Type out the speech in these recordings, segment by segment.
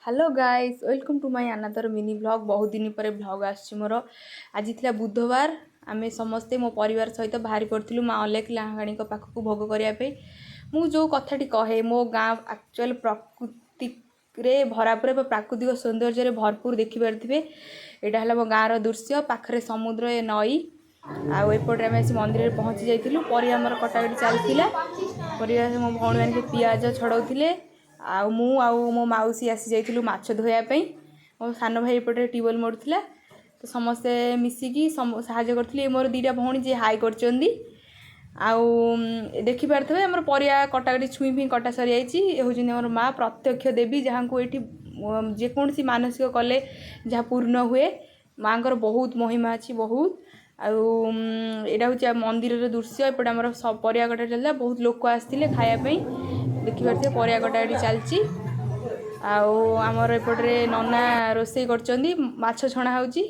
Hello guys, welcome to my another mini vlog। ବହୁତ ଦିନ ପରେ ଭ୍ଲଗ୍ ଆସୁଛି ମୋର। ଆଜି ଥିଲା ବୁଧବାର। ଆମେ ସମସ୍ତେ ମୋ ପରିବାର ସହିତ ବାହାରି ପଡ଼ିଥିଲୁ ମା ଅଲେଖ ଲାହାଣୀଙ୍କ ପାଖକୁ ଭୋଗ କରିବା ପାଇଁ। ମୁଁ ଯେଉଁ କଥାଟି କହେ, ମୋ ଗାଁ ଆକ୍ଚୁଆଲି ପ୍ରକୃତିରେ ଭରାପୁରା ବା ପ୍ରାକୃତିକ ସୌନ୍ଦର୍ଯ୍ୟରେ ଭରପୁର। ଦେଖିପାରୁଥିବେ, ଏଇଟା ହେଲା ମୋ ଗାଁର ଦୃଶ୍ୟ। ପାଖରେ ସମୁଦ୍ର, ଏ ନଈ। ଆଉ ଏପଟରେ ଆମେ ଆସି ମନ୍ଦିରରେ ପହଞ୍ଚି ଯାଇଥିଲୁ। ପରିବା ଆମର କଟାକଟି ଚାଲିଥିଲା। ପରିବା ମୋ ଭଉଣୀମାନେ ସବୁ ପିଆଜ ଛଡ଼ଉଥିଲେ ଆଉ ମୁଁ ଆଉ ମୋ ମାଉସୀ ଆସି ଯାଇଥିଲୁ ମାଛ ଧୋଇବା ପାଇଁ। ମୋ ସାନ ଭାଇ ଏପଟେ ଟ୍ୟୁବୱେଲ୍ ମୋଡ଼ୁଥିଲା। ତ ସମସ୍ତେ ମିଶିକି ସାହାଯ୍ୟ କରିଥିଲେ। ମୋର ଦୁଇଟା ଭଉଣୀ ଯିଏ ହାଇ କରିଛନ୍ତି। ଆଉ ଦେଖିପାରୁଥିବେ, ଆମର ପରିବା କଟାକଟି, ଛୁଇଁ ଫୁଇଁ କଟା ସରିଯାଇଛି। ଏ ହେଉଛନ୍ତି ଆମର ମା ପ୍ରତ୍ୟକ୍ଷ ଦେବୀ, ଯାହାଙ୍କୁ ଏଇଠି ଯେକୌଣସି ମାନସିକ କଲେ ଯାହା ପୂର୍ଣ୍ଣ ହୁଏ। ମାଆଙ୍କର ବହୁତ ମହିମା ଅଛି, ବହୁତ। ଆଉ ଏଇଟା ହେଉଛି ମନ୍ଦିରର ଦୃଶ୍ୟ। ଏପଟେ ଆମର ପରିବା କଟା ଚାଲିଥିଲା। ବହୁତ ଲୋକ ଆସିଥିଲେ ଖାଇବା ପାଇଁ। ଦେଖିପାରୁଥିବେ, ପରିବା କଟା ଏଠି ଚାଲିଛି। ଆଉ ଆମର ଏପଟରେ ନନା ରୋଷେଇ କରୁଛନ୍ତି। ମାଛ ଛଣା ହେଉଛି।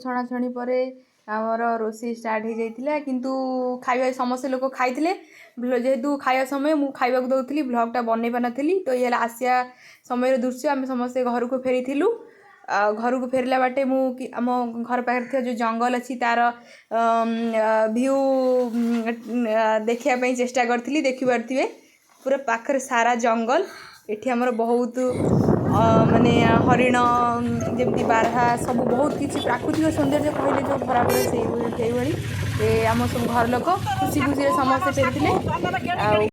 ଛଣାଛଣି ପରେ ଆମର ରୋଷେଇ ଷ୍ଟାର୍ଟ ହେଇଯାଇଥିଲା। କିନ୍ତୁ ଖାଇବା ସମସ୍ତେ ଲୋକ ଖାଇଥିଲେ। ଯେହେତୁ ଖାଇବା ସମୟ ମୁଁ ଖାଇବାକୁ ଦେଉଥିଲି, ଭ୍ଲଗ୍ଟା ବନେଇ ପାରିନଥିଲି। ତ ଇଏ ହେଲା ଆସିବା ସମୟର ଦୃଶ୍ୟ। ଆମେ ସମସ୍ତେ ଘରକୁ ଫେରିଥିଲୁ। ଆଉ ଘରକୁ ଫେରିଲା ବାଟେ ମୁଁ କି ଆମ ଘର ପାଖରେ ଥିବା ଯେଉଁ ଜଙ୍ଗଲ ଅଛି, ତାର ଭିଉ ଦେଖିବା ପାଇଁ ଚେଷ୍ଟା କରିଥିଲି। ଦେଖିପାରୁଥିବେ, ପୁରା ପାଖରେ ସାରା ଜଙ୍ଗଲ। ଏଠି ଆମର ବହୁତ ମାନେ ହରିଣ, ଯେମିତି ବାରହା, ସବୁ ବହୁତ କିଛି ପ୍ରାକୃତିକ ସୌନ୍ଦର୍ଯ୍ୟ କହିଲେ ଯେଉଁ ଭରାପୁରା ସେଇଭଳି। ଏ ଆମ ସବୁ ଘର ଲୋକ ଖୁସି ଖୁସିରେ ସମସ୍ତେ ଫେରିଥିଲେ ଆଉ